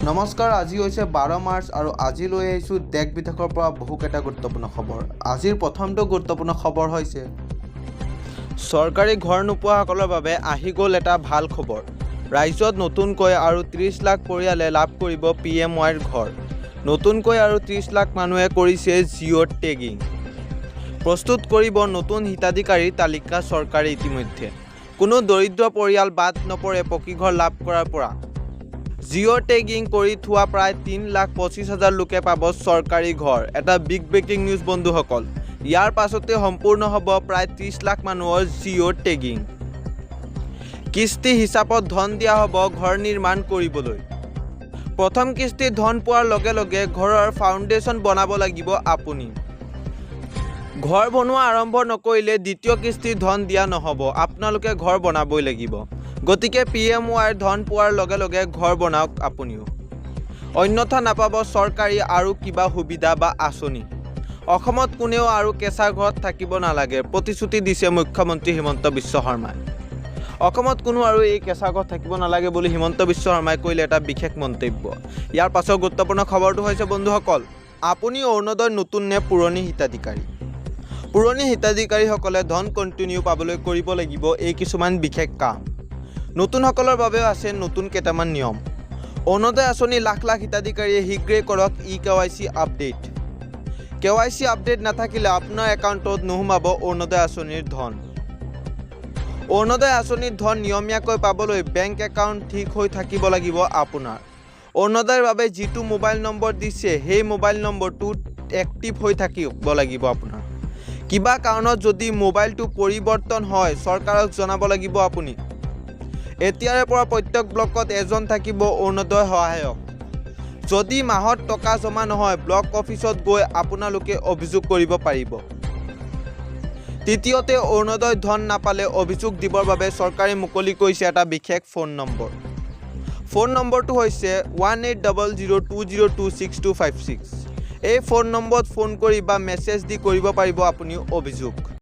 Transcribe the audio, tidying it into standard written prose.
নমস্কাৰ, আজি হৈছে 12 মাৰ্চ আৰু আজি লৈ আহিছোঁ দেশ বিদেশৰ পৰা বহুকেইটা গুৰুত্বপূৰ্ণ খবৰ। আজিৰ প্ৰথমটো গুৰুত্বপূৰ্ণ খবৰ হৈছে, চৰকাৰী ঘৰ নোপোৱাসকলৰ বাবে আহি গ'ল এটা ভাল খবৰ। ৰাজ্যত নতুনকৈ আৰু 30 লাখ পৰিয়ালে লাভ কৰিব পিএমৱাইৰ ঘৰ। নতুনকৈ আৰু 30 লাখ মানুহে কৰিছে জিঅ' টেগিং। প্ৰস্তুত কৰিব নতুন হিতাধিকাৰীৰ তালিকা চৰকাৰে ইতিমধ্যে। কোনো দৰিদ্ৰ পৰিয়াল বাদ নপৰে পকী ঘৰ লাভ কৰাৰ পৰা। জিঅ' টেগিং কৰি থোৱা প্ৰায় 3,25,000 লোকে পাব চৰকাৰী ঘৰ। এটা বিগ ব্ৰেকিং নিউজ, বন্ধুসকল। ইয়াৰ পাছতে সম্পূৰ্ণ হ'ব প্ৰায় 30 লাখ মানুহৰ জিঅ' টেগিং। কিস্তি হিচাপত ধন দিয়া হ'ব ঘৰ নিৰ্মাণ কৰিবলৈ। প্ৰথম কিস্তিৰ ধন পোৱাৰ লগে লগে ঘৰৰ ফাউণ্ডেশ্যন বনাব লাগিব আপুনি। ঘৰ বনোৱা আৰম্ভ নকৰিলে দ্বিতীয় কিস্তিৰ ধন দিয়া নহ'ব। আপোনালোকে ঘৰ বনাবই লাগিব। গতিকে পিএমৱাইৰ ধন পোৱাৰ লগে লগে ঘৰ বনাওক আপুনিও, অন্যথা নাপাব চৰকাৰী আৰু কিবা সুবিধা বা আঁচনি। অসমত কোনেও আৰু কেঁচা ঘৰত থাকিব নালাগে, প্ৰতিশ্ৰুতি দিছে মুখ্যমন্ত্ৰী হিমন্ত বিশ্ব শৰ্মাই। অসমত কোনো আৰু এই কেঁচা ঘৰত থাকিব নালাগে বুলি হিমন্ত বিশ্ব শৰ্মাই কৰিলে এটা বিশেষ মন্তব্য। ইয়াৰ পাছৰ গুৰুত্বপূৰ্ণ খবৰটো হৈছে, বন্ধুসকল, আপুনি অৰুণোদয় নতুন নে পুৰণি হিতাধিকাৰী? পুৰণি হিতাধিকাৰীসকলে ধন কণ্টিনিউ পাবলৈ কৰিব লাগিব এই কিছুমান বিশেষ কাম। নতুনসকলৰ বাবেও আছে নতুন কেইটামান নিয়ম। অৰুণোদয় আঁচনি লাখ লাখ হিতাধিকাৰীয়ে শীঘ্ৰেই কৰক ই কেৱাইচি আপডেট। কেৱাইচি আপডেট নাথাকিলে আপোনাৰ একাউণ্টত নোসোমাব অৰুণোদয় আঁচনিৰ ধন। অৰুণোদয় আঁচনিৰ ধন নিয়মীয়াকৈ পাবলৈ বেংক একাউণ্ট ঠিক হৈ থাকিব লাগিব আপোনাৰ। অৰুণোদয়ৰ বাবে যিটো মোবাইল নম্বৰ দিছে, সেই মোবাইল নম্বৰটো এক্টিভ হৈ থাকিব লাগিব আপোনাৰ। কিবা কাৰণত যদি মোবাইলটো পৰিৱৰ্তন হয়, চৰকাৰক জনাব লাগিব আপুনি। এতিয়াৰে পৰা প্ৰত্যেক ব্লকত এজন থাকিব অৰুণোদয় সহায়ক। যদি মাহত টকা জমা নহয়, ব্লক অফিচত গৈ আপোনালোকে অভিযোগ কৰিব পাৰিব। তৃতীয়তে, অৰুণোদয় ধন নাপালে অভিযোগ দিবৰ বাবে চৰকাৰে মুকলি কৰিছে এটা বিশেষ ফোন নম্বৰ। ফোন নম্বৰটো হৈছে 18002026256। এই ফোন নম্বৰত ফোন কৰি বা মেছেজ দি কৰিব পাৰিব আপুনি অভিযোগ।